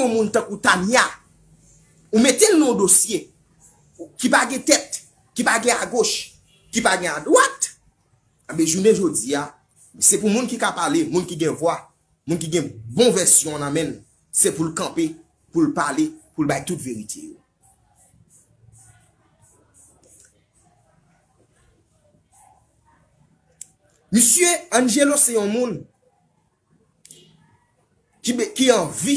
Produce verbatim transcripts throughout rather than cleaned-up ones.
yon moun tankou Tania, ou mete l nan yon dosye ki pa gen tèt, ki pa gen agoch, ki pa gen adwat, anben, jounen jodi a, se pou moun ki ka pale, moun ki gen vwa, moun ki gen bon vèsyon nan men l, se pou l kanpe, pou l pale, pou l bay tout verite yo. Misye Angelo se yon moun ki, be- ki anvi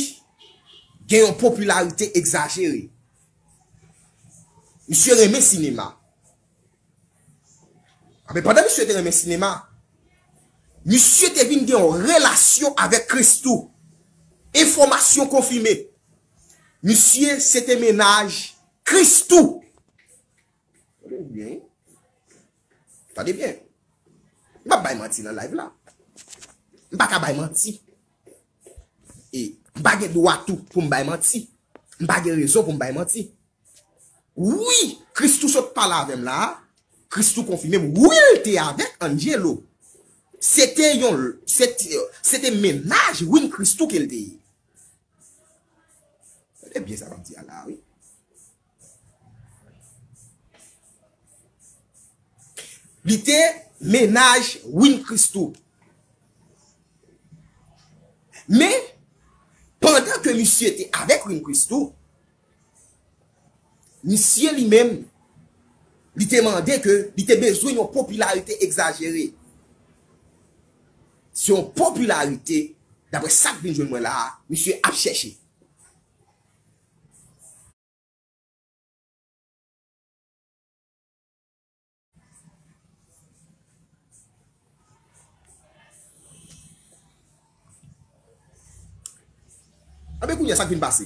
gen yon popilarite egzajere. Misye renmen sinema. Anben, pandan misye te renmen sinema, misye te vin gen yon relasyon avèk Christoo. Enfòmasyon konfime. Misye se te mennaj Christoo. Tande byen. Tande byen. M p ap bay manti nan live la. M pa ka bay manti. E m pa gen dwa tou pou m bay manti. M pa gen rezon pou m bay manti. Wi, Christoo sot pale avè m la. Christoo konfime m. Wi, l te avèk Angelo. Se te yon, se te, se te mennaj Win Christoo ke l te ye. Tande byen sa m ap di a la, wi. Li te mennaj Win Christoo. Men, pandan ke misye te avèk Win Christoo, misye li menm, li te mande ke li te bezwen yon popilarite egzajere. Se yon popilarite, daprè sa k vin jwenn mwen la a, misye ap chèche. Anben, kounye a, sa k vin pase?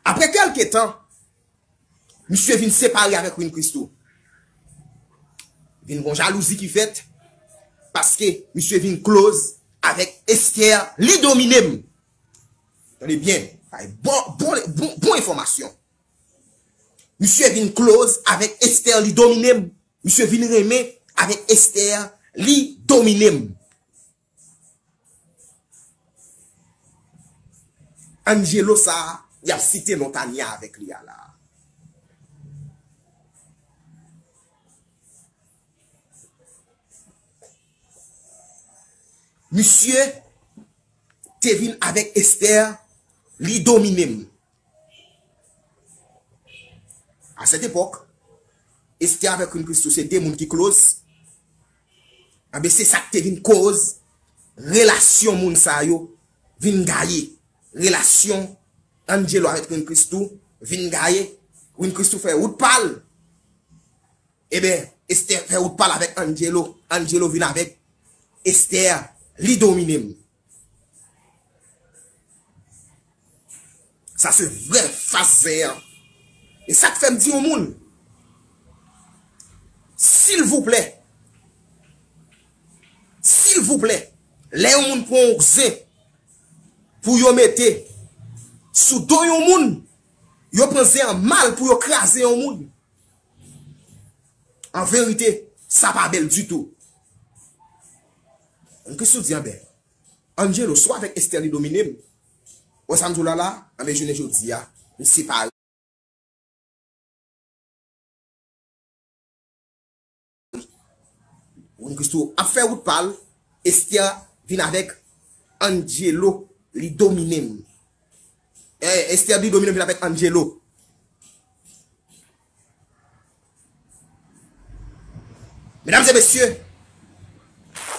Apre kèlke tan, misye vin separe avèk Win Christoo. Vin gon jalouzi ki fèt, paske misye vin close avèk Esther, li domine m. Tande byen, bay bon, bon, bon, bon enfòmasyon. Misye vin close avèk Esther, li domine m. Misye vin renmen avèk Esther, li domine m. Angelo sa a, y ap site non Tania avèk li a la. Misye te vin avèk Esther, li domine m. A sèt epòk, Esther avèk Queen Christoo se de moun ki close. Anben, se sa k te vin koz relasyon moun sa yo vin gaye. Relasyon Angelo avèk Queen Christoo vin gaye. Queen Christoo fè wout pa l. Ebyen, Esther fè wout pa l avèk Angelo. Angelo vin avèk Esther, li domine m. Sa se vrè fas zen an. E sa k fè m di yon moun, silvouplè, silvouplè, lè yon moun pran yon zen pou yo mete sou do yon moun, yo pran zen an mal pou yo kraze yon moun. An verite, sa pa bèl ditou. Queen Christoo di, anben, Angelo, swa avèk Esther li domine m. Wè sa m di w la la, anben, jounen jodi a, m separe. Queen Christoo ap fè wout pa l, Esther vin avèk Angelo, li domine m. Eh, Esther di domine vin avèk Angelo. Medam e mesye,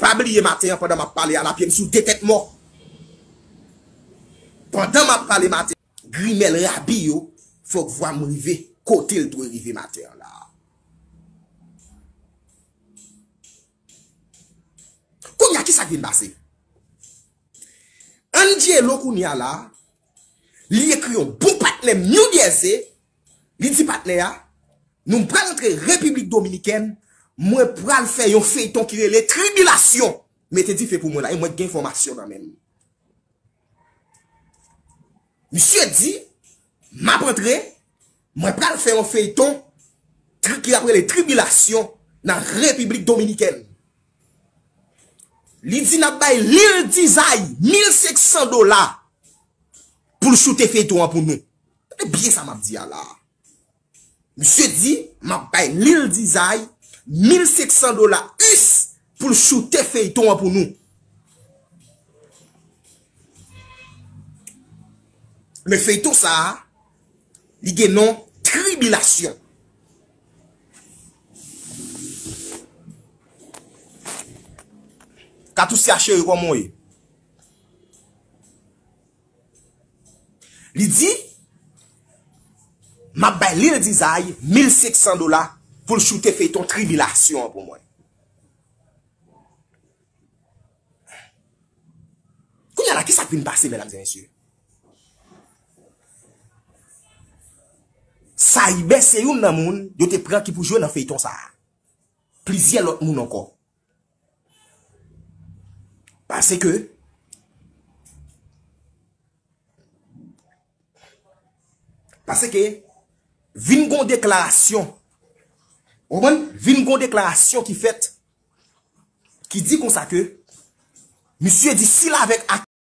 pa bliye maten an pandan m ap pale a, lapye m sou de tèt mò. Pandan m ap pale maten, grimèl rabi yo, fòk vwa m rive kote l dwe rive maten an la. Kounye a, ki sa k vin pase? Angelo kounye a la, li ekri yon bon patnè m New Jersey, li di patnè a, nou pral antre Repiblik Dominikèn, mwen pral fè yon feyton ki rele Tribilasyon. Mete dife pou mwen la, e mwen gen enfòmasyon nan men m. Misye di, m ap antre, mwen pral fè yon feyton tri- ki ap rele Tribilasyon nan Repiblik Dominikèn. Li di n ap bay Lil Dizay mil senk san dola pou l choute feyton an pou nou. Tande byen sa m ap di a la. Misye di, m ap bay Lil Dizay mil senk san dola U S pou l choute feyton an pou nou. Men feyton sa a, li gen non Tribilasyon. Katousia cheri, kòman w ye? Li di, m ap bay Lil Dizay mil senk san dola pou l choute feyton Tribilasyon an pou mwen. Kounye a la, kisa k vin pase, medam e mesye? Cyber se youn nan moun yo te pran ki pou jwe nan feyton sa a. Plizyè lòt moun ankò. Paske, paske vin gon deklarasyon, ou konprann? Vin gon deklarasyon ki fèt, ki di konsa ke misye di si l avèk ak